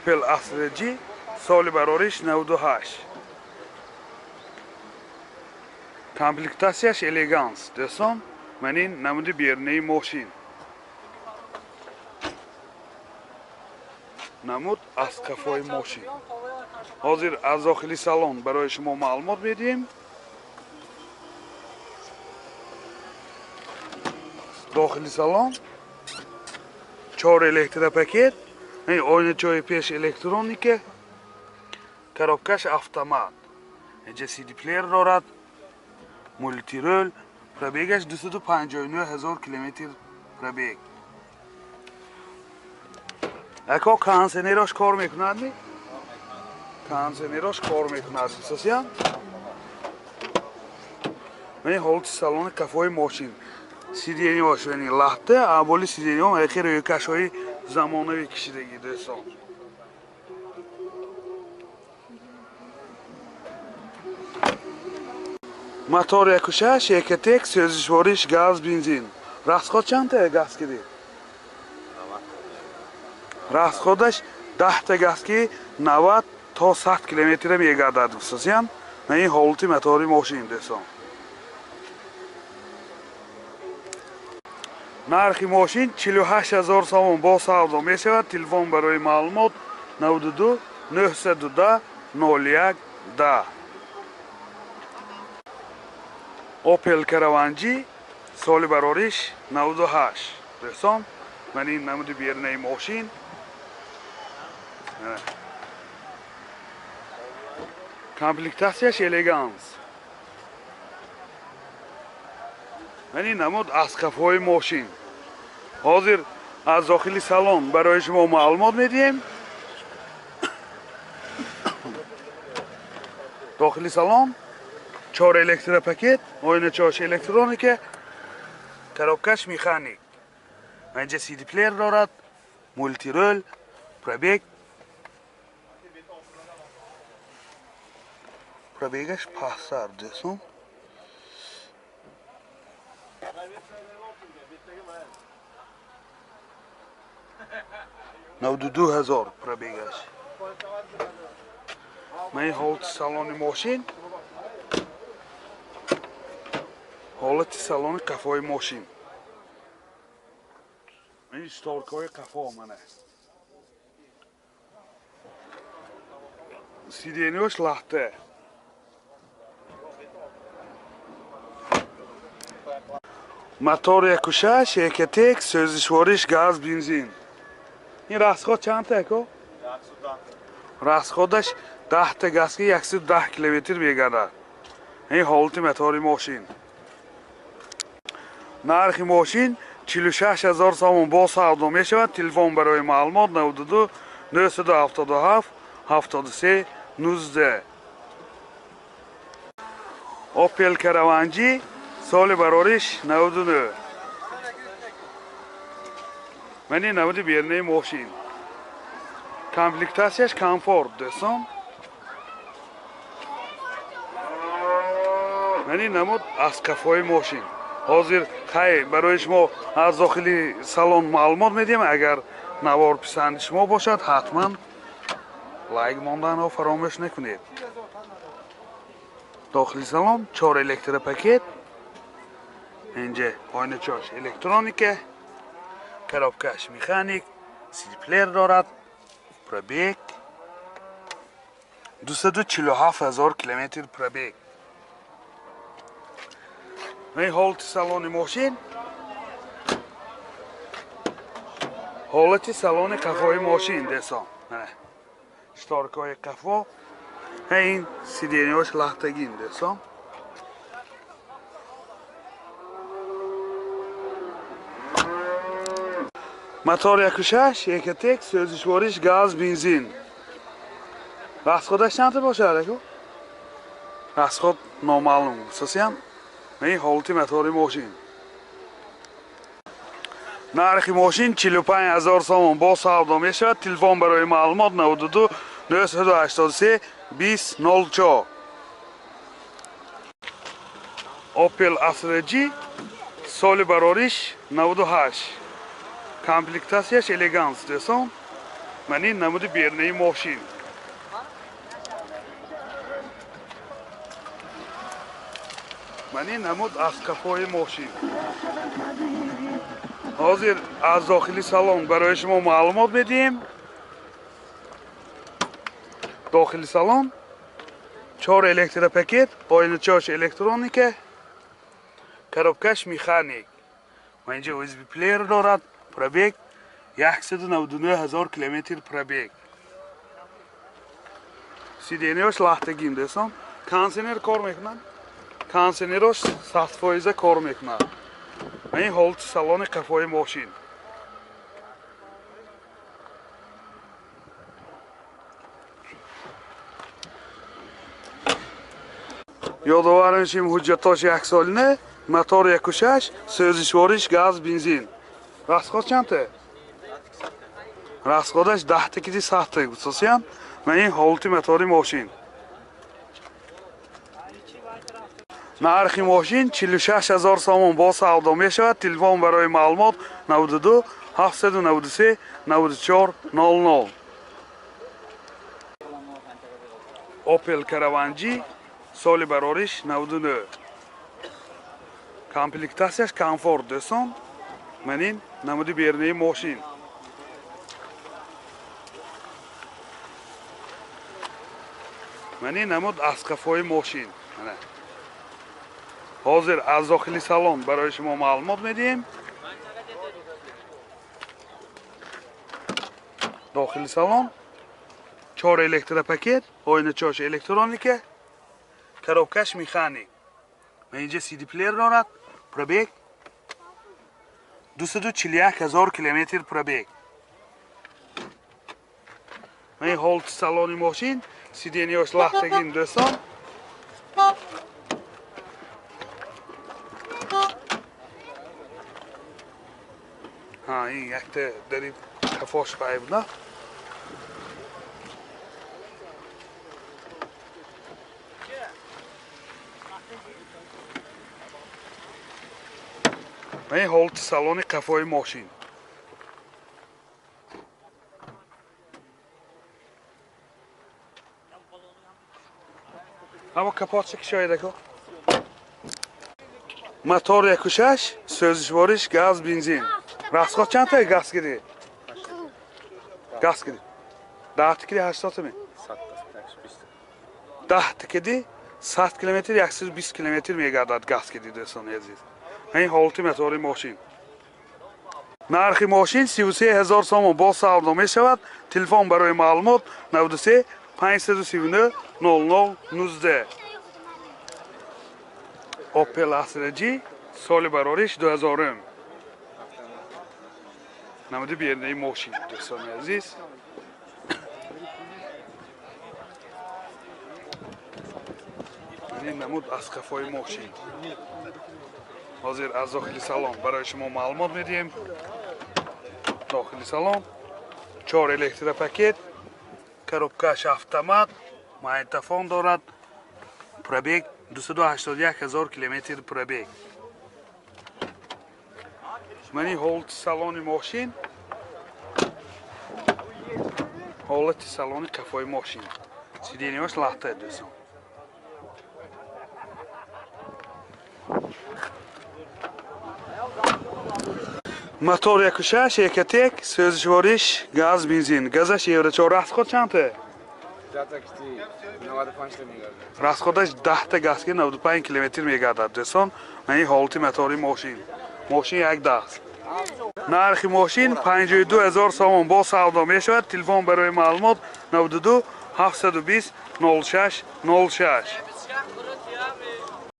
Opel Astra G соли барориш 98. Комплектатсияш элеганс дӯстон. Ман ин намуди берунаи мошин. Намуд аз қафои мошин. Ҳозир аз дохили салон барои шумо маълумот медиҳем. Дохили салон 4 электропакет, ойначаҳои пеш электроника, коробкаш автомат. Инҷа CD плеер дорад, мултирол, пробегаш 259 ҳазор километр пробег. Ако кондиционерош кор мекунад ми? Кондиционерош кор мекунад. Сосиям? Ман ҳолати салони қафои мошин. Сиденьош яъне лаҳта, аввали сиденьо яке рӯйкашҳои замонавӣ кишидагӣ дӯстон. Мотор 1.6 Ecotec, сӯзишвориш газ, бензин. Расход чандта газ киди? Расходаш 10 та газ ки 90 то 100 километр мегардад гуфтасиям. Ин ҳолати мотори мошин дӯстон. Нархи мошин 48 ҳазор сомон бо савдо мешавад. Телефон барои маълумот 92 910 01 10. Opel Caravan G соли барориш 98. Дӯстон, ман ин намуди берунаи мошин. Комплектатсияш элеганс. Ман ин намуд аз қафои мошин. Ҳозир аз дохили салон барои шумо маълумот медиҳем. Дохили салон 4 электропакет, ойначаҳош электроника, коробкаш механик. Инҷа CD плеер дорад, мултирол, пробег. Пробегаш пастар дӯстон. 92 ҳазор пробегаш. Ман ин ҳолати салони мошин. Ҳолати салони қафои мошин. Ин шторкаҳои қафо мана. Сиденьош лаҳта. Мотор 1.6 Ecotec, сӯзишвориш газ, бензин. Ин расход чандта ако? Расходаш 10 та газ ки 110 километр мегардад. Ин ҳолати мотори мошин. Нархи мошин 46 ҳазор сомон бо савдо мешавад. Телефон барои маълумот 92 977 73 19. Opel Caravan G соли барориш 99. Ман ин намуди берунаи мошин. Комплектатсияш комфорт дӯстон. Ман ин намуд аз қафои мошин. Ҳозир хай барои шумо аз дохили салон маълумот медиҳем. Агар навор писанди шумо бошад, ҳатман лайк монданро фаромӯш накунед. Дохили салон 4 электропакет, инҷа ойначаҳош электроника, коробкаш механик, CD плеер дорад, пробег 247 ҳазор километр пробег. Ин ҳолати салони мошин. Ҳолати салони қафои мошин дӯстон. Шторкаҳои қафо, ин сиденьош лаҳтагин дӯстон. Мотор 1.6 Ecotec, сӯзишвориш газ, бензин. Расходаш чандта бошад ако? Расход номаълум гуфтасиям. Ин ҳолати мотори мошин. Нархи мошин 45 ҳазор сомон бо савдо мешавад. Телефон барои маълумот 92 983 20 04. Opel Astra G соли барориш 98. Комплектатсияш элеганс дӯстон. Ман ин намуди бернаи мошин. Ман ин намуд аз қафои мошин. Ҳозир аз дохили салон барои шумо маълумот медиҳем. Дохили салон 4 электропакет, оиначааш электроника, коробкаш механик. Ва инҷа USB плеер дорад, пробег 199 000 километр пробег. Сиденияш лахтагим дӯстон. Кондиционер кор мекунад. Кондиционерош 100% кор мекунад. Ва ин ҳолати салони қафои мошин. Ёдовар мешем ҳуҷҷатош яксолина, мотор 1.6, сӯзишвориш газ, бензин. Расход чандта? Расходаш 10 киди 100 гусосиян. Ман ин ҳолати мотори мошин. Нархи мошин 46 000 сомон бо савдо мешавад. Телефон барои маълумот 92 793 94 00. Opel Caravan G соли барориш 99. Комплектатсияш комфорт дӯстон. Ман ин намуди бернаи мошин. Ман ин намуд аз қафои мошин. Ҳозир аз дохили салон барои шумо маълумот медиҳем. Дохили салон 4 электропакет, оиначааш электроника, коробкаш механик. Ва инҷа CD плеер дорад, пробег 241 000 километр пробег. Ва ин ҳолати салони мошин, сиденияш лахтагин дӯстон. Ҳа, ин якта дари қафош ғайб на. Ва ин ҳолати салони қафои мошин. Аммо капотча кишоядако. Мотор 1.6, сӯзишвориш газ, бензин. Расход чандта газ киди? Газ киди. 10 киди 80 ми? 10 киди 100 километр 120 километр мегардад газ киди дӯстони азиз. Ин ҳолати мотори мошин. Нархи мошин 33 000 сомон бо савдо мешавад. Телефон барои маълумот 93 539 00 19. Opel Astra G соли барориш 2000. Намуди бернаи мошин дӯстони азиз. Ин намуд аз қафои мошин. Ҳозир аз дохили салон барои шумо маълумот медиҳем. Дохили салон 4 электропакет, коробкаш автомат, магнитофон дорад, пробег 281 000 километр пробег. Ман ин ҳолати салони мошин, ҳолати салони қафои мошин. Сиденияш лахта дӯстон. Мотор 1.6, Экотек, сӯзишвориш газ, бензин. Газаш евро 4. Расход чандта? Расходаш 10 газ ки 95 километр мегардад дӯстон. Ман ин ҳолати мотори мошин. Мошин як даст. Нархи мошин 52 000 сомон бо савдо мешавад. Телефон барои маълумот 92 720 06 06.